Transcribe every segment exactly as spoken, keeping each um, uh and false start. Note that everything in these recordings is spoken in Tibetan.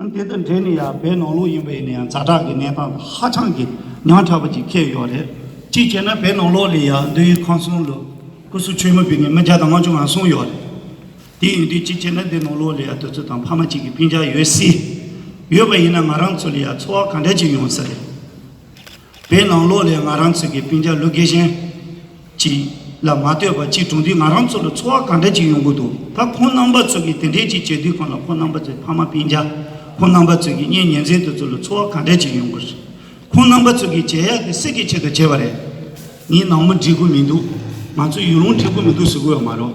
དེ་དང་འབྲེལ་ནས་ཡང་བོད་ནང་ལོགས་ཡིན་པ་ཡིན་ན་ཡང་ཛ་དྲག་གི་གནས་སྟངས་ཧ་ཅང་གི་ཉག་ཕྲ་བ་ཅིག་འཁེལ་ཡོད་རེད། གཅིག་བྱས་ན་བོད་ནང་ལོགས་ལ་ཡང་འདུལ་བའི་ཁང་གསར་ལ་སྐུ་གཟུགས་མཆོད་མེ་ཕུལ་མཁན་མི་བརྒྱ་དང་ལྔ་བཅུ་ང་གསུམ་ཡོད་རེད། དེ་ཡིན་དུས་གཅིག་བྱས་ན་འདི་ནང་ལོགས་ལ་ཡང་དུས་ཚོད་དང་ཕ་མ་གཅིག་གི་སྤུན་ཀྱག་ཡོད་སྲིད། ཡོད་པ་ཡིན་ན་ང་རང་ཚོ་ལ་ཡང་ཚོར་བ་ག་འདྲ་ཅིག་ཡོང་ས་རེད། བོད་ནང་ལོགས་ལ་ང་རང་ཚོ་གི་སྤུན་ཀྱག་ལོ་རྒས་གཞོན་ཅིག་ལ་མ་ལྟོས་པ་ཅིག་གྲོངས་དུས་ང་རང་ཚོ་ལ་ཚོར་བ་ག་འདྲ་ཅིག་ཡོང་གི་འདུག་ད་ཁོང་རྣམ་པ་ཚོ་གི་དེ་འདྲའི་ཅིག་བྱེད་དུས་སྒང་ལ་ཁོང་རྣམ་པ་ཚོའི་ཕ་མ་སྤུན་ཀྱག་ཁོང་རྣམ་པ་ཚོ་གི་གཉེན་ཉེ་ཚན་དེ་ཚོ་ལ་ཚོར་བ་ག་འདྲ་ཅིག་ཡོང་གི་རེད། ཁོང་རྣམ་པ་ཚོ་གི་བྱེད་ཡག་དེ་སྲིད་ཀྱི་ཆེད་དུ་བྱས་པ་རེད། ངའི་ནང་མི་འགྲིག་གི་མི་འདུག་ང་ཚོའི་ཡུལ་ལུང་འགྲིག་གི་མི་འདུག་ཟེར་གི་ཡོད་མ་རེད།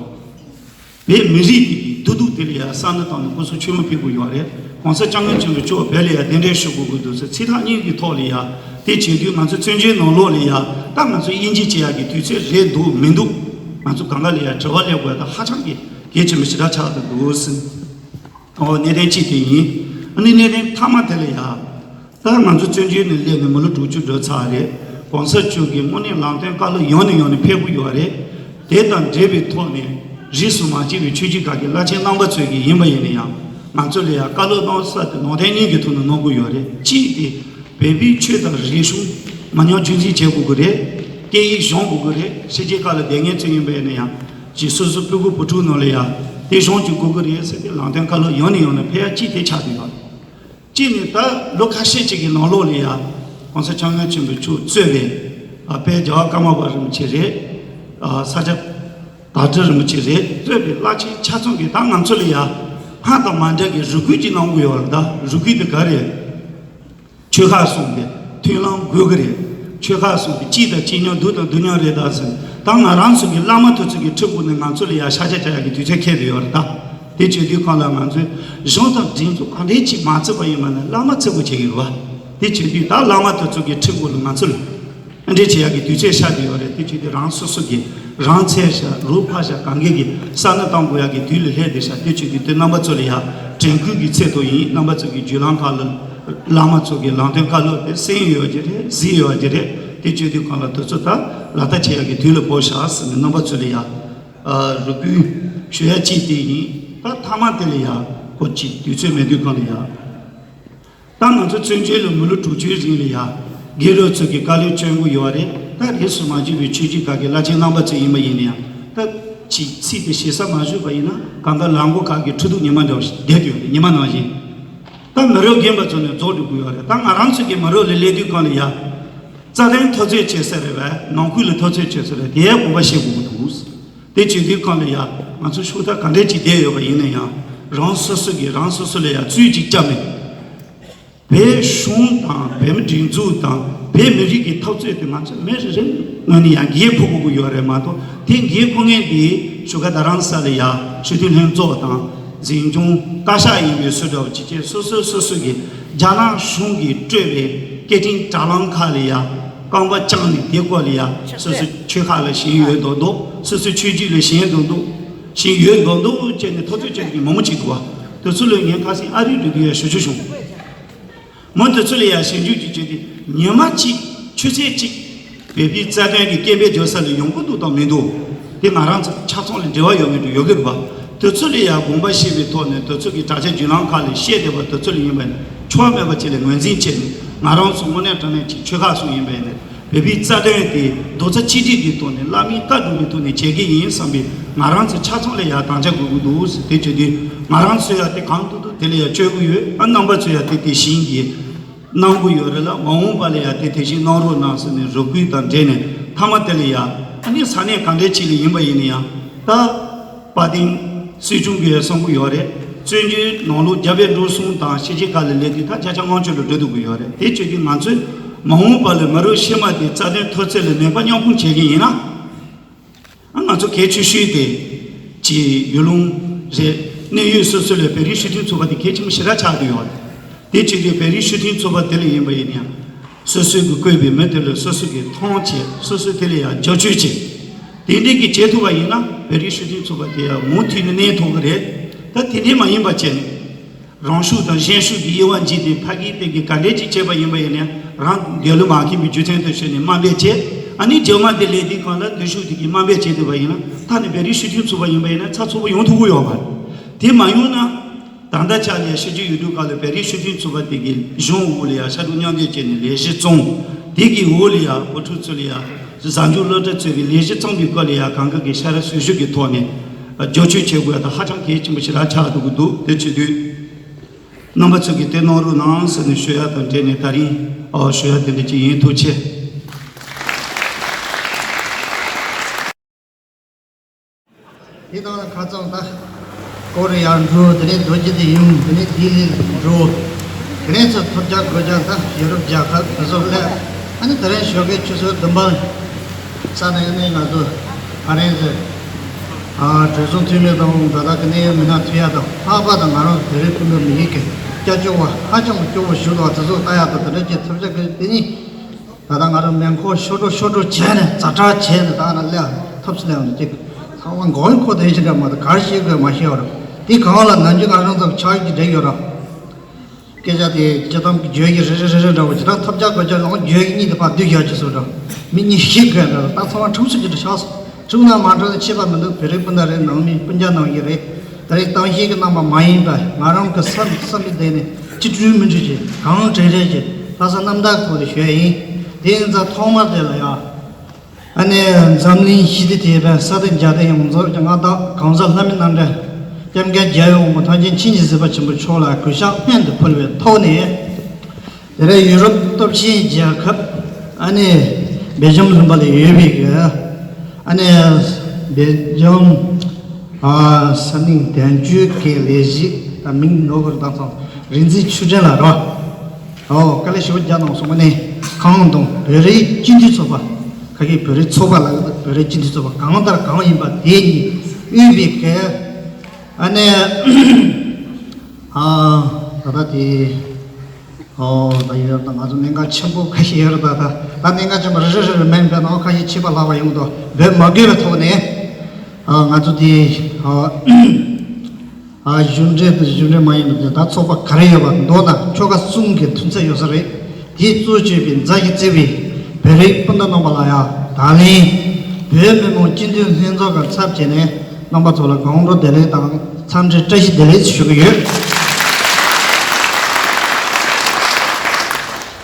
བོད་མི་རིགས་འདི་གི་བདེ་སྡུག་དེ་ལ་ཡང་བསམ་བློ་བཏང་ནས་སྐུ་གཟུགས་མཆོད་མེ་ཕུལ་དགོས་ཡོད་རེད། ༸གོང་ས་༸སྐྱབས་མགོན་ཆེན་པོ་མཆོག་བོད་ལ་ཡང་གདན་འདྲེན་ཞུ་དགོས་ཀྱི་འདུག་ཟེར་ཚིག་ཐག་ཉེ་གི་ཐོག་ལ་ཡང་དེ་བྱེད་དུས་ང་ཚོ་བཙན་བྱོལ་ནང་ལོགས་ལ་ཡང་ད་ང་ཚོ་དབྱེ་འབྱེད་བྱེད་ཡག་གི་དུས་ཚོད་རེད་འདུག་མི་འདུག་ང་ཚོ་གང་ག་ལ་ཡང་དྲི་བ་སླེབས་དགོས་ཡག་ད་ཧ་ཅང་གི་གལ་ཆེན་པོ་ཞེ་དྲག་ཆགས་འདུག་ཟེར། ཨོ་གནད་དོན་གཅིག་དེ་ཡིན། ཨ་ནི་གནད་དོན་མཐའ་མ་དེ་ལ་ཡང་། ད་ང་ཚོ་བཙན་བྱོལ་ནས་སླེབས་ནས་མི་ལོ་དྲུག་ཅུ་འགྲོ་ཚར་རེད། གོང་ས་མཆོག་གིས་དངོས་གནས་ལམ་སྟོན་བཀའ་སློབ་ཡང་ནས་ཡང་ནས་ཕེབས་ཀྱི་ཡོད་རེད། དེ་དང་འབྲེལ་བའི་ཐོག་ནས་རིས་སུ་མ་ཆད་པའི་ཆོས་བརྒྱུད་ཁག་གི་བླ་ཆེན་རྣམ་པ་ཚོས་ཀྱིས་ཡིན་པ་ཡིན་ན་ཡང་ང་ཚོ་ལ་ཡང་བཀའ་སློབ་གནང་ས་དེ་ནང་དོན་གཉིས་ཀྱི་ཐོག་ནས་གནང་གི་ཡོད་རེད། གཅིག་དེ་བོད་པའི་ཆོས་དང་རིག་གཞུང་མ་ཉམས་རྒྱུན་འཛིན་བྱེད་དགོས་ཀྱི་རེད། སྐད་ཡིག་སྦྱང་དགོས་ཀྱི་རེད། ཕྱི་རྒྱལ་ཁག་ལ་སྡོད་མཁན་ཚོ་ཡིན་པ་ཡིན་ན་ཡང་ཅིག་སོ་སོ་སྤུ་གུ་བུ་ཕྲུག་ནང་ལ་ཡང་དེ་སྦྱང་བཅུག་དགོས་ཀྱི་རེད་ཟེར་ཏེ་ལམ་སྟོན་བཀའ་སློབ་ཡང་ནས་ཡང་ནས་ཕེབས་ཡ་གཅིག་དེ་ཆགས་བསྡད་ཡོད་རེད། གཅིག་ནི་ད་ལོ་ཁ་ཤས་ཅིག་གི་ནང་ལོགས་ལ་ཡང་༸གོང་ས་༸སྐྱབས་མགོན་ཆེན་པོ་མཆོག་གཙོས་པའི་ཨ་དཔལ་རྒྱལ་བ་ཀརྨ་པ་རིན་པོ་ཆེ་རེད། ཨ་ས་སྐྱ་བདག་ཁྲི་རིན་པོ་ཆེ་རེད། གཙོས་པའི་བླ་ཆེན་ཆ་ཚང་གིས་ད་ང་ཚོ་ལ་ཡང་སྔར་དང་མ་འདྲ་གི་རེ་སྐུལ་ཅིག་གནང་གི་ཡོད་རེད། ད་རེ་སྐུལ་དེ་ག་རེད། ཆོལ་ཁ་གསུམ་གྱི་མཐུན་ལམ་དགོས་ཀྱི་རེད། ཆོལ་ཁ་གསུམ་གྱི་གཅིག་དང་གཅིག་མཉམ་སྡུག་དང་སྡུག་མཉམ་རེད་ད་ཟེར། ད་ང་རང་ཚོ་གི་བླ་མ་དེ་ཚོ་གི་ཁྲི་འགོ་ནས་ང་ཚོ་ལ་ཡང་ཤ་ཆ་བྱ་ཡག་གི་དུས་ཚོད་འཁེལ་བསྡད་ཡོད་རེད་ད། དེ་བྱེད་དུས་སྒང་ལ་ང་ཚོས་གཞུང་དང་སྒྲིག་འཛུགས་གང་འདྲའི་ཅིག་མ་བརྩི་བ་ཡིན་པ་ན་བླ་མ་བརྩི་དགོས་བྱེད་ཀྱི་རེད་བ། དེ་བྱེད་དུས་ད་བླ་མ་དེ་ཚོ་གི་ཁྲི་འགོ་ལ་ང་ཚོ་ལ་ཨ་འདྲས་བྱེད་ཡག་གི་དུས་ཚོད་ཤར་བསྡད་ཡོད་རེད། དེ་བྱེད་དུས་རང་སོ་སོ་གི་རང་ཚེ་ཤ་རུས་ཕག་ཤ་གང་གས་ཀྱི་བསམ་བློ་གཏང་དགོས་ཡག་གི་དུས་ལ་སླེབས་བསྡད་ཤག་དེ་བྱེད་དུས་དེ་རྣམ་པ་ཚོ་ལ་ཡང་དྲན་སྐུལ་གྱི་ཚད་དུ་ཡིན། རྣམ་པ་ཚོ་གི་བརྒྱུད་ལམ་ཁག་ལ་བླ་མ་ཚོ་གི་ལམ་སྟོན་བཀའ་སློབ་དེ་གསན་ཡོད་ཀྱི་རེད། གཟིགས་ཡོད་ཀྱི་རེད། དེ་བྱེད་དུས་སྒང་ལ་དེ་ཚོ་ད་ལག་བསྟར་བྱེད་ཡག་གི་དུས་ལ་བབས་ཤག་ཟེར་ནས་རྣམ་པ་ཚོ་ལ་ཡང་ཨ་རེ་སྐུལ་ཞུ་ཡ་གཅིག་དེ་ཡིན། ད་མཐའ་མ་དེ་ལ་ཡང་ཁོ་གཅིག་དུས་ཚོད་མེད་དུས་སྒང་ལ་ཡང་། ད་ང་ཚོ་བཙན་བྱོལ་ལ་མི་ལོ་དྲུག་ཅུའི་རིང་ལ་ཡང་དགེ་ལུགས་ཚོ་གི་བཀའ་སློབ་བསྐྱོན་གྱི་ཡོད་རེད། ད་རིས་སུ་མ་ཆད་པའི་ཆོས་བརྒྱུད་ཁག་གི་བླ་ཆེན་རྣམ་པ་ཚོ་ཡིན་པ་ཡིན་ན་ཡང་ད་ཅིག་ཚིག་དེ་ཞེ་ས་མ་ཞུས་པ་ཡིན་ན་གང་ལྟར་ལམ་གོང་ཁག་གི་ཁྲི་གདུགས་ཉི་མ་འདྲ་བོ་ཞིག་བསྡད་ཡོད་རེད། ཉི་མ་ནང་བཞིན། ད་མི་རབས་རྒན་པ་ཚོ་ནས་རྫོགས་འགྲོ་གི་ཡོད་རེད། ད་ང་རང་ཚོ་གི་མི་རབས་ལ་སླེབས་དུས་སྒང་ལ་ཡང་རྩ་དོན་འཐབ་རྩོད་བྱེད་ས་རེད་པས། ནང་ཁུལ་ལ་འཐབ་རྩོད་བྱེད་ས་རེད། དེའི་དགོངས་པ་བཞེས་དགོས་ཀྱི་འདུག་དེ་བྱེད་དུས་སྒང་ལ་ཡང་ང་ཚོ་ཤུགས་ཐག་ག་འདྲས་ཅིག་བསྡད་ཡོད་པ་ཡིན་ན་ཡང་རང་སོ་སོ་གིས་རང་སོ་སོ་ལ་ཡང་ཚུལ་གཅིག་བཅའ་མེད། བོད་གཞུང་དང་བོད་མི་སྒྲིག་འཛུགས་དང་བོད་མི་རིགས་ཀྱི་འཐབ་རྩོད་དེ་ང་ཚོ་མི་རེ་རེ་ངོས་ནས་ཡང་འགན་འཁུར་དགོས་ཀྱི་ཡོད་རེད་མ་གཏོགས། དེ་འགན་འཁུར་མཁན་དེ་བཞུགས་སྒར་རྡ་རམ་ས་ལ་ཡ་སྤྱི་འཐུས་ལྷན་ཚོགས་དང་འཛིན་སྐྱོང་བཀའ་ཤག་ཡིན་པའི་སུ་འདྲ་བ་ཅིག་བྱས། སོ་སོ་སོ་སོ་གིས་རྒྱ་ནག་གཞུང་གིས་སྤྲད་པའི་སྐད་འཕྲིན་དྲ་ལམ་ཁག་ལ་ཡ་རྐང་པ་བརྐྱངས་ནས་དེ་སྐོར་ལ་ཡ་སོ་སོ་ཆོལ་ཁ་ལ་ཞེན་ཡོད་མདོག་མདོག་སོ་སོའི་ཆོས་བརྒྱུད་ལ་ཞེན་མདོག་མདོག་ཞེན་ཡོད་མདོག་མདོག་བྱས་ནས་འཐབ་རྩོད་བྱས་ཀྱི་མང་པོ་ཅིག་འདུག་བ། དེ་ཚོ་ལ་ངས་ཁ་སང་ཨ་རིར་འགྲོ་དུས་ཡ་ཞུ་རྒྱུ་བྱུང་། མོ་དེ་ཚོ་ལ་ཡང་ཞིབ་འཇུག་ཅིག་བྱས་ཏེ་ཉི་མ་གཅིག་ཆུ་ཚོད་གཅིག་བོད་པའི་རྩ་དོན་གྱི་སྐད་འབོད་རྒྱག་ས་ལ་ཡོང་གི་འདུག་དང་མི་འདུག་དེ་ང་རང་ཚོ་ཆ་ཚང་ལ་འབྲེལ་བ་ཡོད་མི་འདུག་ཡོད་གི་རེད་པ། དེ་ཚོ་ལ་ཡང་དགོངས་པ་བཞེས་པའི་ཐོག་ནས་དེ་ཚོ་གི་དྲ་རྒྱ་བརྒྱུད་ལམ་ཁག་ལ་བཤད་བསྡད་པ་དེ་ཚོ་ལ་ཡིན་པ་ཡིན་ན་ཆོ་མེད་པ་ཅིག་ལ་ངོས་འཛིན་བྱས་ནས་ང་རང་ཚོ་དངོས་གནས་དྲང་གནས་ཅིག་ཆོལ་ཁ་གསུམ་ཡིན་པ་ཡིན་ན། བོད་པའི་རྩ་དོན་དེ་རྡོག་རྩ་གཅིག་སྒྲིལ་གྱི་ཐོག་ནས་བླ་མའི་བཀའ་སྒྲུབ་པའི་ཐོག་ནས་བྱེད་ཀྱི་ཡིན་བསམ་པའི་ང་རང་ཚོ་ཆ་ཚང་ལ་ཡང་དམ་བཅའ་དགོས་ཀྱི་འདུག་ཟེར། དེ་བྱེད་དུས་ང་རང་ཚོ་ཡང་དེ་གང་ཐུབ་ཐུབ་དེ་ལ་ཡང་བཅོལ་གྱི་ཡོད། ཨ་རྣམ་པ་ཚོ་ཡང་དེ་དེ་བཞིན་གྱིས་གནང་གི་ཡོད་རེད་ལ། མ་འོངས་པ་ལ་ཡང་དེ་དེ་བཞིན་གནང་རོགས་གནང་ཟེར་ནས་རེ་སྐུལ་དང་འབྲེལ་ནས་མཐའ་མ་དེ་ལ་ཡང་ཨ་ནི་ས་གནས་གང་འདྲའི་ཅིག་ལ་ཡིན་པ་ཡིན་ན་ཡང་ད། དཔལ་ལྡན་སྲིད་སྐྱོང་གིས་གསུང་གི་ཡོད་རེད། བཙན་བྱོལ་ནང་ལོགས་རྒྱ་བལ་འབྲུག་གསུམ་དང་ཕྱི་རྒྱལ་ཁག་ལ་སླེབས་དུས་ད་བརྒྱ་ཆ་ལྔ་བཅུ་ལ་འགྲོ་ཐུབ་ཀྱི་ཡོད་རེད། དེ་བྱེད་དུས་ང་ཚོས་མ་འོངས་པ་ལ་མི་རབས་ཕྱི་མ་དེ་རྩ་དོན་འཐབ་རྩོད་ལ་ནུས་པ་མཉམ་སྤུངས་བྱེད་ཀྱི་ཡིན་ན། ང་ཚོ་གལ་ཆེ་ཤོས་དེ་ཀྱི་ཡུལ་ལུང་རེད། གནས་ཡུལ་སོ་སོ་ལ་བོད་རིགས་སྤྱི་མཐུན་ཚོགས་པ་དེ་གལ་ཆེན་པོ་ཞེ་དྲག་ཆགས་ཀྱི་ཡོད་རེད། དེ་བྱེད་དུས་བོད་རིགས་སྤྱི་མཐུན་ཚོགས་པ་དེ་ལ་ཡིན་པ་ཡིན་ན་ཡང་། སོ་སོས་ཀྱི་བསྐོས་པའི་མི་དེ་ལ་སོ་སོ་གིས་མཐོང་བྱས། སོ་སོས་དེ་ལ་ཡང་རྒྱབ་སྐྱོར་བྱས། དེ་འདྲའི་གི་བྱེད་ཐུབ་པ་ཡིན་ན་བོད་རིགས་སྤྱི་མཐུན་ཚོགས་པ་དེ་ཡང་མུ་མཐུད་ནས་གནས་ཐུབ་ཀྱི་རེད། ད་དེ་འདྲའི་མ་ཡིན་པ་བྱས་ནས་རང་ཤུགས་དང་གཞན་ཤུགས་ཀྱི་དབྱེ་བ་འབྱེད་དེ་ཕ་གིའི་སྟེང་གི་ག་འདྲའི་ཅིག་བྱས་པ་ཡིན་པ་ཡིན་ན་རང་འདོད་བློ་མ་ཁེངས་པའི་རྒྱུ་མཚན་དུ་བྱས་ནས་དམའ་འབེབས་བྱས། ཨ་ནི་རྗེས་མ་དེ་ལས་དེའི་སྒང་ལ་འདོད་ཤུགས་དེ་གིས་དམའ་འབེབས་བྱས་ཐུབ་པ་ཡིན་ན་ད་ནི་བོད་རིགས་སྤྱི་མཐུན་ཚོགས་པ་ཡིན་པ་ཡིན་ན་ཚགས་ཚུད་པོ་ཡོང་ཐུབ་ཀྱི་ཡོད་མ་རེད། དེ་མ་ཡོང་ན། ད་ ད་ལྟ་ཆ་ནས་ཤེས་ཀྱི་ཡོད་དུས་ག་ལ་བོད་རིགས་སྤྱི་མཐུན་ཚོགས་པ་དེ་གི་གཞུང་འོག་ལ་ཡ་ཕྱག་དྲུག་མཉམ་འབྲེལ་བྱས་ནས་ལས་གཞི་བརྩམས། དེ་གི་འོག་ལ་ཡ་བུ་ཕྲུག་ཚོ་ལ་ཡ་གཟའ་མཇུག་སློབ་གྲྭ་ཚོས་ཀྱི་ལས་གཞི་བརྩམས་པའི་སྐོར་ལ་ཡ་གང་ག་གི་ཕྱག་ར་ཟུར་ཞུགས་ཀྱི་ཐོག་ནས་རྒྱབ་སྐྱོར་བྱེད་དགོས་ཡ་ད་ཧ་ཅང་གལ་ཆེན་པོ་ཞིག་ར་ཆགས་འགྲོ་གི་འདུག་དེ་བྱེད་དུས་རྣམ་པ་ཚོས་ཀྱི་དེ་གནང་རོགས་གནང་ཟེར་ནས་ཞུ་ཡ་དང་འབྲེལ་ནས་ད་རིང་ཨོ་ཞུ་ཡ་དེ་འདྲ་ཅིག་ཡིན། ཐུགས་རྗེ་ཆེ། དེ་དང་ཁ་ཚང་ད་སྐོར་ཡར་འགྲོ། དེ་ནས་རྡོ་རྗེ་གདན་ཡུམ། དེ་ནས་ལྡི་ལི་འགྲོ། དེ་ནས་ཚུར་ཐོབ་རྒྱག་སྒོ་རྒྱག་ད་ཡུ་རོབ་རྒྱལ་ཁབ་དེ་ཚོ་སླེབས། ཨ་ནི་དེ་རིང་ཞོགས་ཀའི་ཆུ་ཚོད་བདུན་པ་ས་ནས་ཨ་ནི་ང་ཚོ་ཨ་རན་ཟེར་ཨ་གྲོས་ཚོགས་འཐུས་མི་དང་ད་ལྟ་གི་གནད་ཡོད་མི་སྣ་འཐུས་ཡ་དང་ལྷག་པར་དུ་ང་རང་བོད་རིགས་སྤུན་ཟླ་མི་རིགས་ཀྱི་སྐྱབས་བཅོལ་བ་ཧ་ཅང་སྐྱོ་བོ་ཞིག་འདུག་དེ་ཚོ་ལྟ་ཡ་དང་དེ་འདྲ་ཅིག་ཐོབ་རྒྱག་གི་དེ་ནི། ད་ལྟ་ང་རང་མེ་འཁོར་ཤོར་འགྲོ་ཤོར་འགྲོ་བྱས་ནས་ཛ་དྲག་བྱས་ནས་ད་ང་སླེབས་ཐབས་སུ་སླེབས་ནས་ཅིག་ཚང་མ་མགོ་ཡི་འཁོར་དེ་ཞིག་འདྲ་མ་གཏོགས་ག་རེ་བྱེད་དགོས་མ་ཤེས་པ་རེད། དེ་གང་ལ་ནམ་རྒྱུན་ང་རང་ཚོ་ཆགས་ཀྱི་འདྲ་ཡོད་ར། སྐད་ཆ་དེ་སྤྱི་བཏང་གི་བརྗོད་ཀྱི་རེ་རེ་རེ་རེ་འདྲ་བོ་ཇི་ལྟར་ཐབས་ཆག་དགོས་ཆག་ལོང་བརྗོད་ཀྱི་གཉིས་དེ་ཕར་བསྡུས་བཞག་ཅིག་སོ་འདྲ། མི་གཉིས་ཤིག་དགོས་འདྲ་ད་ཚང་མ་ཁྲིམས་སུ་ཅིག་འདྲ་ཆགས་སོང་། ཁྲིམས་ནང་མ་འགྲོ་ན་ཆད་པ་མི་འདུག་བོད་རིགས་སྤུན་ཟླ་རེད། ནང་མི་སྤུན་ཀྱག་ནང་གི་རེད། ད་རེས་གཏམ་བཤད་ཀྱི་རྣམ་པ་མ་ཡིན་པ་ང་རང་གི་བསམ་བསམ་པའི་སྟེང་ནས་ཅི་སྤྲུལ་མི་སྤྲུལ་གྱི་གང་དྲན་དྲན་གྱི་ལྷག་བསམ་རྣམ་དག་ཐོག་ནས་ཞུ་ཡ་ཡིན། དེ་ཡིན་ཙང་ཐོག་མར་དེ་ལ་ཡང་ཨ་ནི་འཛམ་གླིང་ཞི་བདེ་དེ་བས་ས་དེ་རྒྱ་དེ་ཡོངས་རྫོགས་ཀྱི་མངའ་བདག་གང་ཟག་ལྷ་མི་རྣམས་འདྲ་སྐྱབས་མགོན་རྒྱལ་བའི་དབང་པོ་ཐམས་ཅད་མཁྱེན་ཅིང་གཟིགས་པ་ཆེན་པོ་མཆོག་ལ་གུས་ཕྱག་སྔོན་དུ་ཕུལ་བའི་ཐོག་ནས། དེ་རིང་ཡུ་རོབ་སྟོབས་ཆེན་རྒྱལ་ཁབ་ཨ་ནི་སྦེལ་ཇམ་ལུང་པ་ལ་ཡོད་པའི་གི་ཨ་ནི་སྦེལ་ཇམ་ཨ་ས་གནས་དོན་གཅོད་ཀྱི་ལས་གཞི་ད་མིང་ནོར་བར་བཏང་སོང་། རིག་འཛིན་ཆོས་སྒྲོན་ལགས་རོ། ཨོ་དཀའ་ལས་ཞེ་པོ་རྒྱག་གནང་སོང་། ཨ་ནི་གང་དང་བོད་རིགས་སྤྱི་འཐུས་ཚོགས་པ་ཁ་གི་བོད་རིགས་ཚོགས་པ་ལ་བོད་རིགས་སྤྱི་འཐུས་ཚོགས་པ་གང་ལྟར་གང་ཡིན་པ་དེ་གཉིས་དབུས་པའི་གི་ཨ་ནི། ཨ་ད་ལྟ་དེ་ཨོ་ད་ཡོད་ད་ང་ཚོ་གནད་འགག་ཆེན་པོ་ཁ་ཤས་ཡོད་རེད། ད་ད་ད་གནད་འགག་ཆེན་པོ་རེ་རེ་རེ་རེ་མིན་པའི་ནང་ཁ་ཤས་ཕྱི་པ་ལྷག་པ་ཡོང་དུ་འབོད་མ་དགོས་པའི་ཐོག་ནས་ཨ་ང་ཚོ་དེ་ཨ་ཨ་གཞུང་འབྲེལ་དང་གཞུང་འབྲེལ་མ་ཡིན་པ་དེ་ད་ཚོགས་པ་ག་རེ་ཡོད་པ་མདོར་ན་ཆོལ་ཁ་གསུམ་གྱི་མཐུན་ཚད་ཡོད་ས་རེད། དེས་གཙོ་བྱས་པའི་མཛའ་ཞིང་བརྩེ་བའི་བོད་རིགས་སྤུན་ཟླ་རྣམ་པ་ལ་ཡང་ད་ལན་བོད་མི་མང་སྤྱི་འཐུས་ལྷན་ཚོགས་ཀྱི་ཚབ་བྱས་ནས་རྣམ་པ་ཚོ་ལ་དགོང་དྲོ་བདེ་ལེགས་དང་འཚམས་འདྲི་བཀྲ་ཤིས་བདེ་ལེགས་ཞུ་གི་ཡོད།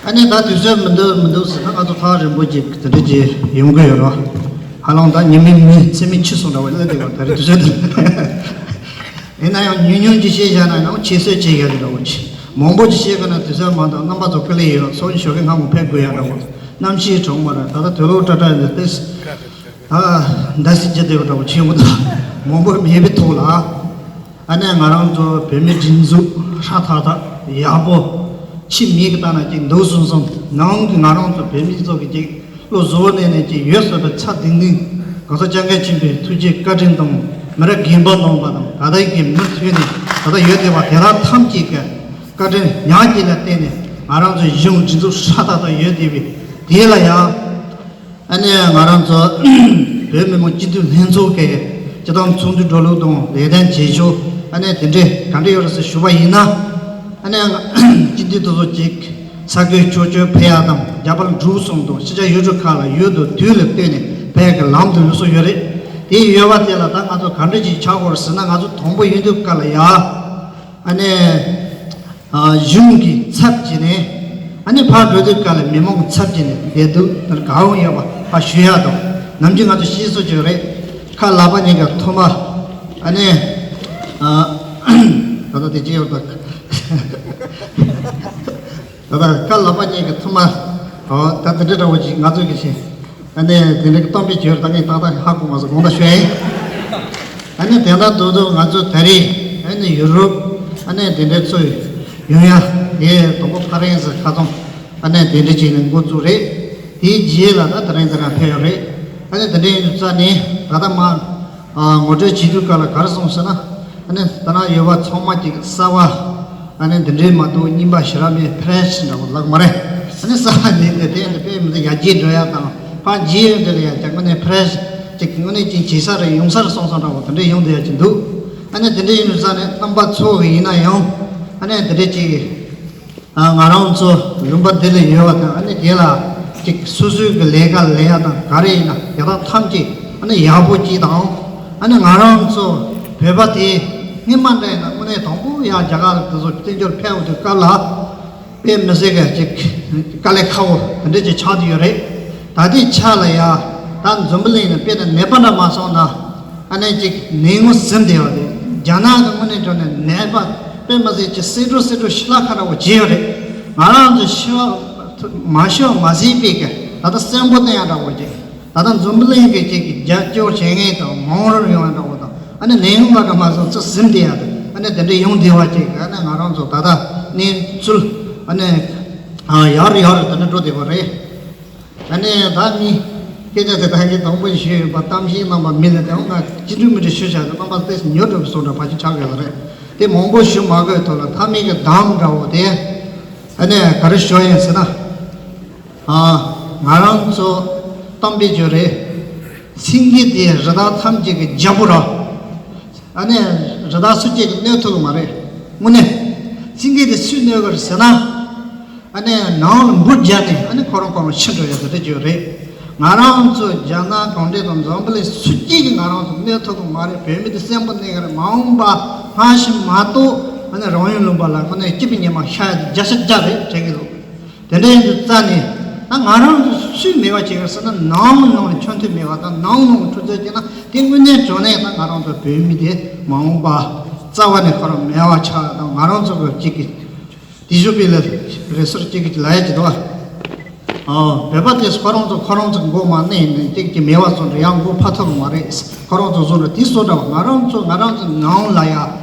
ཨ་ནི་ད་དུས་ཚོད་མི་འདུག་མི་འདུག་ཟེར་ན་ང་ཚོ་ཐག་རིང་པོ་ཅིག་དེ་འདྲ་ཅིག་ཡོང་གི་ཡོད་རོ། ཧ་ལམ་ད་ཉི་མའི་མི་ཚེ་མི་འཆི་སོང་འདྲ་བ་ལ་དེ་བ་ད་རེས་དུས་ཚོད་འདི། ཡིན་ན་ཡང་ཉུང་ཉུང་ཅིག་བཤད་བཞག་ན་ཡང་ཁྱད་གསོད་བྱེད་ཡ་རེད་འདྲ་བོ་ཅིག་མང་པོ་ཅིག་བཤད་དགོས་ན་དུས་ཚོད་མ་འདང་རྣམ་པ་ཚོ་དཀའ་ལས་ཡོད། སང་ཉིན་ཞོགས་ཀས་སྔ་མོ་ཕེབས་དགོས་ཡ་འདྲ་བོ། གནམ་གཤིས་གྲང་མོ་རེད། ད་ལྟ་དུས་ལོག་ཏྲ་ཏྲ་ཡིན་ཏེ། ད་ཟླ་སྲིད་ཀྱི་བདེ་བ་འདྲ་བོ་ཆེན་པོ་འདུག་མང་པོ་མེད་པའི་ཐོག་ལ། ཨ་ནེ་ང་རང་ཚོ་བོད་མི་སྒྲིག་འཛུགས་ཧྲ་ཐག་ཐག་ཡག་པོ་ཕྱི་མིག་གི་ལྟ་ན་ཅིག་འདུག་གསུངས་སོང་། ནང་གི་ང་རང་ཚོ་བོད་མི་ཚོ་གི་ཅིག་བློ་གཟུ་བོ་གནས་ནས་ཅིག་ཡོད་བསོད་པའི་ཚ་ཏིང་ཏིང་གང་ཟག་སྐྱབས་མགོན་ཆེན་པོའི་ཐུགས་རྗེ་བཀའ་དྲིན་དང་མི་རབས་རྒན་པ་རྣམ་པ་དང་ད་ལྟའི་གི་མུ་མཐུད་ནས་ད་ལྟ་ཡོད་བསྡད་པ་དེ་དག་ཐམས་ཅད་ཀྱི་བཀའ་དྲིན་ཉག་གཅིག་ལ་བརྟེན་ནས་ང་རང་ཚོའི་གཞུང་སྒྲིག་འཛུགས་ཧྲ་ཐག་ཐག་ཡོད་བསྡད་པའི་དེ་ལ་ཡང་ཨ་ནེ་ང་རང་ཚོ་བོད་མི་མང་སྤྱི་འཐུས་ལྷན་ཚོགས་ཀྱི་སྤྱི་བཏང་ཚོགས་འདུ་འགྲོ་ལུགས་དང་ལས་དོན་བྱེད་ཕྱོགས་ཨ་ནེ་དེ་འདྲས་ག་འདྲ་ཡོད་རེད་ཟེར་ཞུ་བ་ཡིན་ན། ཨ་ནེ་སྤྱི་འཐུས་དེ་ཚོ་ཅིག་ས་ཁུལ་ཕྱོགས་བསྐྱོད་ཕེབས་ཡག་དང་རྒྱ་བལ་འབྲུག་གསུམ་དང་ཕྱི་རྒྱལ་ཡུལ་གྲུ་ཁག་ལ་ཡུལ་དུ་དུས་ལ་བལྟས་ནས་ཕེབས་ཡག་གི་ལམ་དུ་ལུས་སྲོལ་ཡོད་རེད། དེ་ཡོད་པ་དེ་ལ་ད་ང་ཚོ་ག་འདྲ་ཅིག་བྱ་དགོས་རེད་ཟེར་ན། ང་ཚོ་དང་པོ་ཡིན་དུས་སྐབས་ལ་ཡ་ཨ་ནེ་གཞུང་གི་ཚབ་བྱས་ནས་ཨ་ནེ་ཕར་འགྲོ་དུས་སྐབས་ལ་མི་མང་གི་ཚབ་བྱས་ནས་བསྡད་འདུག་དེར་གང་ཡོང་ཡོད་པ་ཕར་ཞུ་ཡག་དང་ནམ་རྒྱུན་ང་ཚོ་ཤེས་སོ་ཅིག་རེད། ཁ་ལག་པ་གཉིས་ཀ་ཐུར་མ་ཨ་ནེ་ད་ལྟ་དེ་ཅི་ཡོད་ད། ད་ལྟ་ཁ་ལག་པ་གཉིས་ཀྱི་ཐུར་མ། ཨོ་ད་དེ་འདྲ་འདྲ་བོ་ཅིག་ང་ཚོས་ཀྱི་བྱས། ཨ་ནེ་དེ་འདྲ་གི་གཏམ་དཔེ་བྱོས་ད་ངས་ཏག་ཏག་ཧ་གོ་མ་སོང་། དགོངས་དག་ཞུ་ཡིན། ཨ་ནེ་དེ་འདྲ་འདུག་འདུག་ང་ཚོ་ད་རེས་ཨ་ནེ་ཡུ་རོབ་ཨ་ནེ་དེ་འདྲ་ཚོ་ཡོང་ཡ་དེ་དང་པོ་ཕ་རན་སི་ཁ་ཚོང་ཨ་ནེ་དེ་འདྲ་བྱས་ནས་འགོ་བཙུགས་རེད། དེའི་རྗེས་ལ་ད་དེ་རིང་དེ་རང་ཕེབས་ཡོད་རེད། ཨ་ནེ་དེ་འདྲ་ཡིན་དུས་ཙ་ནས་ད་ལྟ་མ། ཨ་ངོ་སྤྲོད་བྱེད་དུས་སྐབས་ལ་ག་རེ་གསུངས་ཟེར་ན། ཨ་ནི་ད་ནང་ཡོད་པ་ཚང་མ་ཅིག་གསར་བ། ཨ་ནི་འདི་འདྲའི་མ་གཏོགས་རྙིང་པ་ཞེ་དྲག་མེད། ཕ་རེ་ཤི་འདྲ་བོ་ལབ་མ་རེད། ཨ་ནི་གསར་བ་འདི་འདི་དེ་འདི་དཔེ་མི་འདུག་ཡར་རྒྱས་འགྲོ་ཡ་དང་ཕར་རྒྱས་ཡོང་དུས་ལ་ཡ་ཅིག་དངོས་གནས་ཕ་རེ་ཤི་ཅིག་དངོས་གནས་ཅིག་བྱེད་ས་རེད། ཡོང་ས་རེད་སོང་སོང་འདྲ་བོ་དེ་འདྲ་ཡོང་བསྡད་ཡ་ཅིག་འདུག་ཨ་ནི་དེ་འདྲ་ཡིན་དུས་ཙ་ནས་རྣམ་པ་ཚོ་གི་ཡིན་ན་ཡང་ཨ་ནི་དེ་འདྲ་ཅིག་ཨ་ང་རང་ཚོ་ལུང་པ་འདི་ལ་ཡོད་པ་དང་ཨ་ནི་དེ་ལ་ཅིག་སོ་སོའི་གི་ལས་ཀ་ལས་ཡ་དང་ག་རེ་ཡིན་ན་དེ་དག་ཐམས་ཅད་ཨ་ནི་ཡག་པོ་ཅིག་དང་ཨ་ནི་ང་རང་ཚོ་བོད་པ་དེ་སྔོན་མ་འདྲ་ཡིན་ན་དངོས་གནས་དང་པོ་ ཡང་རྒྱ་གར་དེ་ཚོ་བཙན་བྱོལ་ཕེབས་འོང་དུས་སྐབས་ལ་དཔེ་མི་སྲིད་ཀྱི་ཅིག་དཀའ་ལས་ཁག་པོ་དེ་འདྲ་ཅིག་ཆགས་བསྡད་ཡོད་རེད། ད་ལྟའི་ཆ་ལ་ཡ་ད་འཛམ་བུ་གླིང་ནས་དཔེ་ནས་ནད་པ་འདྲ་མ་སོང་ན། ཨ་ནི་ཅིག་ནད་ངོ་ཟིན་བསྡད་ཡོད་རེད། རྒྱ་ནག་གི་དངོས་གནས་དྲང་གནས་ནད་པ་དཔེ་མི་སྲིད་ཅིག་སེ་འབྲུ་སེ་འབྲུ་ཤི་ལ་ཁ་འདྲ་བོ་བྱས་ཡོད་རེད། ང་རང་ཚོ་ཤི་བ་མ་ཤི་བ་མ་ཟིན་པའི་གི་ད་ལྟ་གསོན་པོ་བསྟན་ཡ་འདྲ་བོ་ཅིག་ད་ལྟ་འཛམ་བུ་གླིང་གི་ཅིག་གི་རྒྱབ་སྐྱོར་བྱེད་མཁན་དང་མང་རབས་ཡོང་ཡ་འདྲ་བོ་དང་། ཨ་ནི་ནད་ཡམས་ལ་འདྲ་མ་སོང་ཚེ་ཟིན་བསྡད་ཡ་དང་། ཨ་ནི་དེ་འདྲ་ཡོང་བསྡད་པ་ཅིག་ཨ་ནི་ང་རང་ཚོ་ད་ལྟ་གནས་ཚུལ་ཨ་ནི་ཡར་ཡར་དེ་འདྲ་འགྲོ་བསྡད་པ་རེད། ཨ་ནི་ད་ནི་སྐད་ཆ་དེ་ད་གིན་དང་པོ་ཞུས་ཡོད་པ། གཏམ་བཤད་གནང་པ་མི་ལ་དེའང་ང་ཅི་འདྲ་མི་འདྲ་ཞུ་བྱ་དེ་རྣམ་པ་ཏོག་ཙམ་ཉོབ་འགྲོ་བའི་བཟོ་འདྲ་ཕལ་ཆེར་ཆགས་ཡོད་རེད། དེ་མང་པོ་ཞུ་མ་དགོས་ཐོག་ལ་མཐའ་མའི་གི་གདམས་འདྲ་བོ་དེ་ཨ་ནི་ག་རེ་ཞུ་ཡིན་ཟེར་ན། ཨ། ང་རང་ཚོ་གཏམ་དཔེ་བརྗོད་རེད། སེང་གེ་དེ་རི་དྭགས་ཐམས་ཅད་ཀྱི་རྒྱལ་པོ་ར། ཨ་ནི་རི་དྭགས་སུ་སྐྱེས་ཀྱི་གནོད་ཐུབ་ཀྱི་མ་རེད། དངོས་གནས། སེང་གེ་དེ་སུས་གནོད་ཀྱི་རེད་ཟེར་ན། ཨ་ནི་ནང་ལ་འབུ་བརྒྱབ་ནས་ཨ་ནི་ཁོ་རང་ཁོ་རང་ཤི་འགྲོ་ཡ་དེ་འདྲ་བརྗོད་རེད། ང་རང་ཚོ་རྒྱ་ནག་གུང་ཁྲན་དང་འཛམ་བུ་གླིང་སུ་གཅིག་གིས་ང་རང་ཚོ་གནོད་ཐུབ་ཀྱི་མ་རེད། བོད་མི་དེ་གསོན་པོ་གནས་ཀྱི་རེད། མ་འོངས་པ་སྔ་ཕྱི་མ་གཏོགས་ཨ་ནི་རང་ཡུལ་ལུང་པ་ལ་ཁོ་ནས་སྐྱིད་པའི་ཉི་མ་ཤར་ཡ་དེ་བརྒྱ་ཆ་བརྒྱ་རེད་དྲན་གྱི་འདུག་དེ་འདྲ་ཡིན་དུས་རྩ་ནས་ད་ང་རང་ཚོ་སུས་མེད་པ་བྱེད་ཀྱི་ཟེར་ན། ནང་ནང་ནས་འཆམ་མཐུན་མེད་པ་དང་ནང་ནང་འཁྲུག་རྩོད་བྱས་ན་དེ་དངོས་གནས་དྲང་གནས་ད་ང་རང་ཚོ་བོད་མི་དེ་མ་འོངས་པ་རྩ་བ་ནས་ཁོ་རང་མེད་པ་ཆགས་དང་། ང་རང་ཚོ་གི་གཅིག་གི་དེ་ཞུ་པའི་ལས་རེ་ཟུར་གཅིག་གི་ལ་ཡ་གཅིག་འདུག་བ། ཨོ། བོད་པ་དེ་ཁོ་རང་ཚོ་ཁོ་རང་ཚོ་མགོ་མ་གནོན་ནས་གཅིག་གི་མེད་པ་སོང་འདྲ་ཡང་མགོ་ཕ་ཐུབ་མ་རེད། ཁོ་རང་ཚོ་བཟོ་འདྲ་དེ་བཟོ་འདྲ་བ། ང་རང་ཚོ་ང་རང་ཚོ་ནང་ལ་ཡ་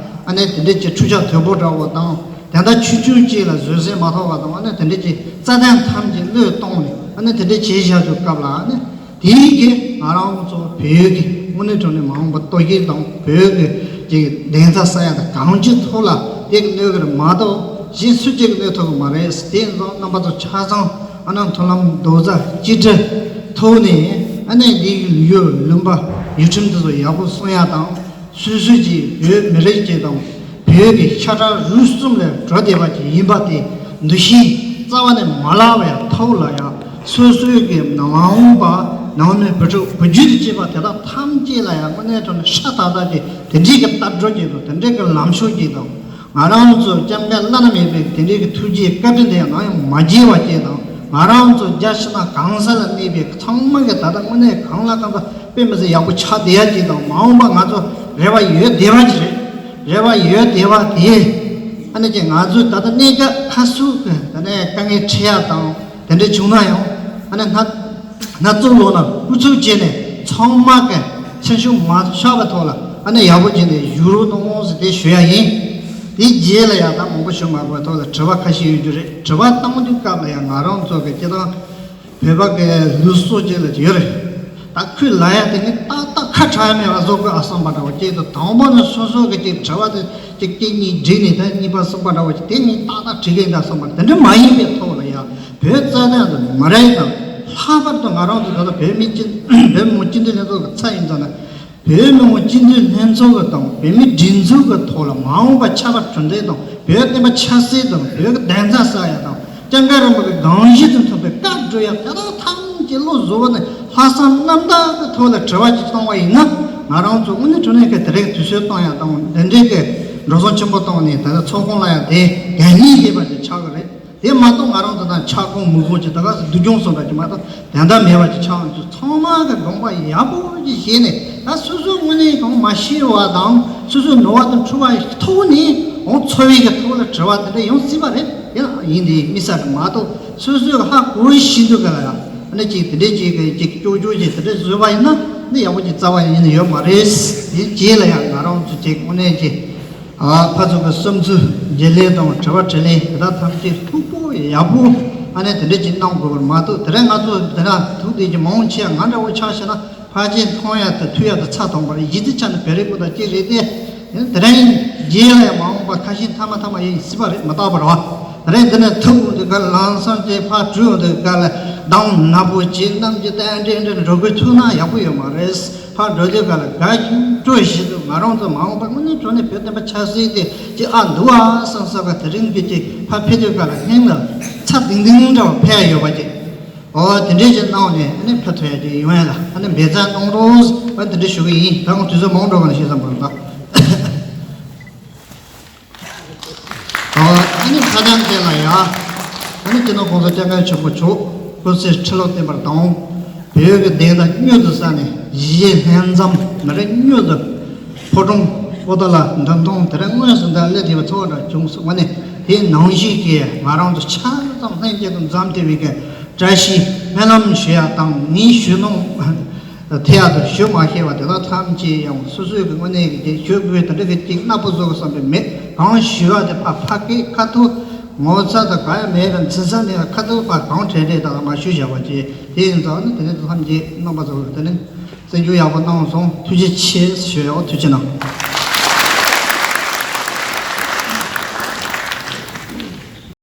ཨ་ནི་དེ་འདྲ་གྱི་འཁྲུག་ཆ་དོད་པོ་འདྲ་བོ་དང་། དེ་འདྲ་ཆུང་ཆུང་གཅིག་ལ་བཟོད་བསྲན་མ་ཐོབ་པ་དང་། ཨ་ནི་དེ་འདྲ་གྱི་རྩ་དོན་ཐམས་ཅད་བློས་གཏོང་ནས་ཨ་ནི་དེ་འདྲ་བྱེད་བཞག་དུས་སྐབས་ལ། ཨ་ནི་དེའི་གི་ང་རང་ཚོ་བོད་ཀྱི་དངོས་གནས་དྲང་གནས་མ་འོངས་པ་གཏོར་སྐྱོན་དང་བོད་ཀྱི་ཅིག་བདེན་མཐའ་གསལ་ཡ་དང་གང་ཅིའི་ཐོག་ལ་དེ་གི་གནོད་གི་རེད་མ་གཏོགས་གཞན་སུ་གཅིག་གི་གནོད་ཐུབ་གི་མ་རེད། དེ་ཡིན་ཙང་རྣམ་པ་ཚོ་ཆ་ཚང་ཨ་ནི་མཐུན་ལམ་རྡོག་རྩ་གཅིག་སྒྲིལ་ཐོག་ནས་ཨ་ནི་འདི་གི་ལུས་ཡོད་ལུང་པ་ཡུལ་ཁྲིམས་དེ་ཚོ་ཡག་པོ་སྲུང་ཡ་དང་། སོ་སོ་གྱི་བོད་མི་རིགས་ཀྱི་དང་བོད་ཀྱི་ཤ་ཁྲག་རུས་གསུམ་ལས་གྲུབ་བསྡད་པ་ཅིག་ཡིན་པ་དེ་འདུ་ཤེས་རྩ་བ་ནས་མ་བརླག་པའི་ཐོག་ལ་ཡང་སོ་སོའི་གི་མ་འོངས་པ་ནང་ནས་བུ་ཕྲུག་བུ་རྒྱུད་དུ་སྐྱེས་པ་དེ་དག་ཐམས་ཅད་ལ་ཡང་དངོས་གནས་དྲང་གནས་ཤ་སྟག་སྟག་ཅིག་དེ་འདྲའི་གི་ལྟ་གྲུབ་ཅིག་དང་། དེ་འདྲའི་གི་ལམ་ཕྱོགས་ཅིག་དང་། ང་རང་ཚོ་སྐྱབས་མགོན་བླ་ན་མེད་པའི་དེ་འདྲའི་གི་ཐུགས་རྗེའི་བཀའ་དྲིན་དེ་ཡང་ནམ་ཡང་མ་བརྗེད་པ་ཅིག་དང་། ང་རང་ཚོ་རྒྱ་ཕྱི་ནང་གང་ས་ལ་གནས་པའི་ཚང་མ་གི་ད་ལྟ་དངོས་གནས་གང་ལ་གང་འཚམ་དཔེ་མི་སྲིད་ཡག་པོ་ཆགས་བསྡད་ཡ་ཅིག་དང་། མ་འོངས་པ་ང་ཚོ་རེ་བ་ཡོད་བསྡད་པ་ཅིག་རེད། རེ་བ་ཡོད་བསྡད་པ་དེ་ཨ་ནི་ཅིག་ང་ཚོས་ད་ལྟ་གནས་སྐབས་ཁ་ཟུག་གི་ད་ནས་དཀའ་ངལ་འཕྲད་ཡ་དང་དེ་འདྲ་བྱུང་ན་ཡང་། ཨ་ནི་སྣ་སྣ་ཚོགས་ལོག་ན་ཨུ་ཚུགས་བྱས་ནས་ཚང་མ་གི་སེམས་ཤུགས་མ་ཆག་པའི་ཐོག་ལ་ཨ་ནི་ཡག་པོ་བྱས་ནས་བཞུགས་རོགས་གནང་ཟེར་དེ་ཞུ་ཡ་ཡིན། དེའི་རྗེས་ལ་ཡང་ད་མང་པོ་ཞུ་མ་དགོས་ཐོག་ལ་དྲི་བ་ཁ་ཤས་ཡོད་རྒྱུ་རེད། དྲི་བ་གཏོང་དུས་སྐབས་ལ་ཡང་ང་རང་ཚོ་གི་སྤྱི་བཏང་བོད་པ་གི་ལུགས་སྲོལ་ཅིག་ལ་ཡོད་རེད། ད་ཁོས་ལབ་ཡ་དེ་ནི་ཏག་ཏག་ཁ་གྲག་མེད་པ་བཟོ་དགོས་ཨ་བསམ་པ་འདྲ་བོ་ཅིག་དང་། དང་པོ་ནས་སོ་སོ་གི་ཅིག་དྲི་བ་དེ་ཅིག་སྐད་གཉིས་བསྒྲིགས་ནས་ད་གཉིས་པ་གསུམ་པ་འདྲ་བོ་ཅིག་དེ་ནི་ཏག་ཏག་དྲི་གི་འདྲ་བསམ་པ་དེ་འདྲ་མ་ཡིན་པའི་ཐོག་ལ་ཡང་བོད་རྩ་དོན་དུ་མ་རེད་དང་། ལྷག་པར་དུ་ང་རང་ཚོ་ད་ལྟ་བོད་མི་སྤྱི་བོད་མི་མང་སྤྱི་འཐུས་ལྷན་ཚོགས་ཀྱི་ཚབ་ཡིན་ཙང་ན། བོད་མི་མང་སྤྱི་འཐུས་ལྷན་ཚོགས་ཀྱི་དང་བོད་མིའི་སྒྲིག་འཛུགས་ཀྱི་ཐོག་ལ་མ་འོངས་པ་ཆབ་སྲིད་གྲུབ་འབྲས་དང་། བོད་བསྟན་པ་ཆབ་སྲིད་དང་། བོད་ཀྱི་བདེན་མཐའ་གསལ་ཡ་དང་། སྐྱབས་མགོན་རིན་པོ་ཆེའི་དགོངས་གཞི་དང་མཐུན་པའི་བཀའ་སྒྲུབ་ཡ་དེ་དག་ཐམས་ཅད་བློ་གཟུ་བོ་ནས་ལྷག་བསམ་རྣམ་དག་གི་ཐོག་ལ་དྲི་བ་ཅིག་གཏོང་བ་ཡིན་ན། ང་རང་ཚོ་དངོས་གནས་དྲང་གནས་ཀྱི་དེ་རིང་དུས་ཚོད་གཏོང་ཡ་དང་དེ་འདྲའི་གི་འགྲོ་སོང་ཆེན་པོ་གཏོང་ནས་ད་ལྟ་ཚོགས་ཁང་ལ་ཡ་དེ་གད་སྙིགས་ཡོད་པ་ཅིག་ཆགས་ཀྱི་རེད། དེ་མ་གཏོགས་ང་རང་ཚོ་དང་ཆགས་ཁོང་མི་ཁོང་ཅིག་ད་ག་སེ་སྡུག་གྱོང་སོང་འདྲ་ཅིག་མ་གཏོགས་དོན་དག་མེད་པ་ཅིག་ཆགས་ཡོང་དུས། ཚང་མ་གི་དགོངས་པ་ཡག་པོ་ཅིག་བཞེས་ནས། ད་སོ་སོའི་དངོས་གནས་གང་མ་ཤེས་པ་དང་སོ་སོའི་ནོར་བ་དང་འཁྲུལ་བ་ཐོག་ནས་འོང་འཚོ་བའི་གི་ཐོག་ལ་དྲི་བ་དེ་འདྲ་ཡོང་སྲིད་པ་རེད། དེ་ཡང་ཡིན་དེ་མི་ས་རེད་མ་གཏོགས། སོ་སོའི་ཧ་གོ་བའི་ཤེས་འདོད་ག་ལ་ཡང་ཨ་ནི་ཅིག་དེ་འདྲས་ཅིག་གི་ཅིག་ཀྱོག་ཀྱོག་ཅིག་དེ་འདྲས་བཟོས་པ་ཡིན་ན་འདི་ཡག་པོ་ཅིག་རྩ་བ་ཡིན་ཡོད་མ་རེད། དེ་རྗེས་ལ་ཡང་ང་རང་ཚོ་ཅིག་དངོས་གནས་ཅིག་ཨ་ཕར་ཚུར་གྱི་བསམ་ཚུལ་བརྗེ་ལེན་དང་དྲི་བ་དྲིས་ལན་དེ་དག་ཐམས་ཅད་ལྷུག་པོ་ཡག་པོ་ཨ་ནི་དེ་འདྲ་ཅིག་གནང་དགོས་པར་མ་གཏོགས། དེ་རིང་ང་ཚོ་དེ་འདྲ་ཐུག་བསྡད་ཀྱི་མང་ཆེ་བ་ང་འདྲ་བོ་ཆགས་ཤེ་ན་ཕལ་ཆེར་མཐོང་ཡ་དང་ཐུག་ཡ་དང་ཚ་ཐོངས་པ་རེད། གཞི་རྩའི་ཆ་ནས་བོད་རིགས་པོ་དང་གཅིག་རེད་དེ། དེ་རིང་རྗེས་ལ་ཡང་མ་འོངས་པ་ཁ་ཞེ་མཐའ་མ་མཐའ་མ་ཡིན་སྲིད་པ་རེད། མི་རྟག་པ་རེད་བ། དེ་རིང་འདི་ནས་ཐུག་འོང་དུས་ག་ལ་ལམ་སང་ཅིག་ཕར་བྲོས་འོང་དུས་ག་ལ་གདངས་ནག་པོ་བྱས་གནམ་གྱི་རྟེན་འབྲེལ་འདྲ་འགྲོ་དགོས་ཐུག་ན་ཡག་པོ་ཡོད་མ་རེད། ཕར་འགྲོ་དུས་ག་ལ་དགའ་ཞིང་སྤྲོ་བཞིན་དུ་ང་རང་ཚོ་མ་འོངས་པ་དངོས་གནས་དྲང་གནས་བོད་བསྟན་པ་ཆབ་སྲིད་དེ་ཅིག་ཨ་འདུག་ཨ་བསམ་བསམ་ག་དེ་རིང་གི་ཅིག་ཕར་ཕེབས་དུས་ག་ལ་སྙིང་ལ་ཚ་ཏིང་ཏིང་འདྲ་བ་ཕེབས་ཡ་ཡོད་པ་ཅིག་ཨོ་དེ་འདྲས་ཅིག་གནང་ནས་ཨ་ནི་ཕེབས་ཐུབ་ཡ་ཅིག་ཡོང་ཡ་ལ་ཨ་ནི་འབད་བརྩོན་གནང་རོགས་ཨ་དེ་འདྲས་ཞུ་གི་ཡིན། ད་ང་དུས་ཚོད་མང་འགྲོ་ག་ལ་ཤེས་བསམ་པ་རེད་ད། ལྷ་ལྡན་དེ་ལ་ཡ། ཨ་ནི་སྤྱི་ནོར་༸གོང་ས་༸སྐྱབས་མགོན་ཆེན་པོ་མཆོག་སྐུ་ཚེ་ཁྲི་ལོ་བརྟན་པར་དང་། བོད་ཀྱི་བདེན་མཐའ་མྱུར་དུ་གསལ་ནས་གཞིས་བྱེས་ལྷན་འཛོམས་མི་རིགས་མྱུར་དུ་ཕོ་བྲང་པོ་ཏཱ་ལ་འདུ་ཁང་དེ་རིང་དངོས་སུ་འདི་སླེབས་ཐུབ་པའི་ཚོར་བ་འདྲ་བྱུང་སོང་བ་ནི། དེའི་ནང་བཞིན་གྱི་ང་རང་ཚོ་ཆ་ཚང་ལྷན་སྐྱེས་དང་འཛོམས་ཐུབ་པའི་གི་བཀྲ་ཤིས་སྨོན་ལམ་ཞུ་ཡ་དང་ངའི་ཞུ་སྣང་དེ་ཡག་ཏུ་ཞུ་མ་ཤེས་པ་དེ་དག་ཐམས་ཅད་ཡང་སོ་སོའི་གི་དངོས་གནས་ཀྱི་ཞུ་དགོས་དེ་འདྲ་གི་ཅིག་སྣ་པོ་བཟོ་དགོས་བསམ་པའི་མེད། གང་ཞུ་བ་དེ་ཕར་ཕ་གིའི་ཁ་ཐུག་ངོ་ཚ་དང་ག་ཡང་མེད་པའི་འཛིན་ས་མེད་པའི་ཁ་ཐུག་ཕར་གང་དྲན་དྲན་དང་མ་ཞུ་བཞག་པ་ཅིག་དེ་ཡིན་ཙང་ནི་དེ་ནི་ཐམས་ཅད་རྣམ་པ་ཚོ་དེ་ནི་བརྩི་འཇོག་ཡག་པོ་གནང་སོང་། ཐུགས་རྗེ་ཆེ་ཞུ་ཡག་ཐུགས་རྗེ་གནང་།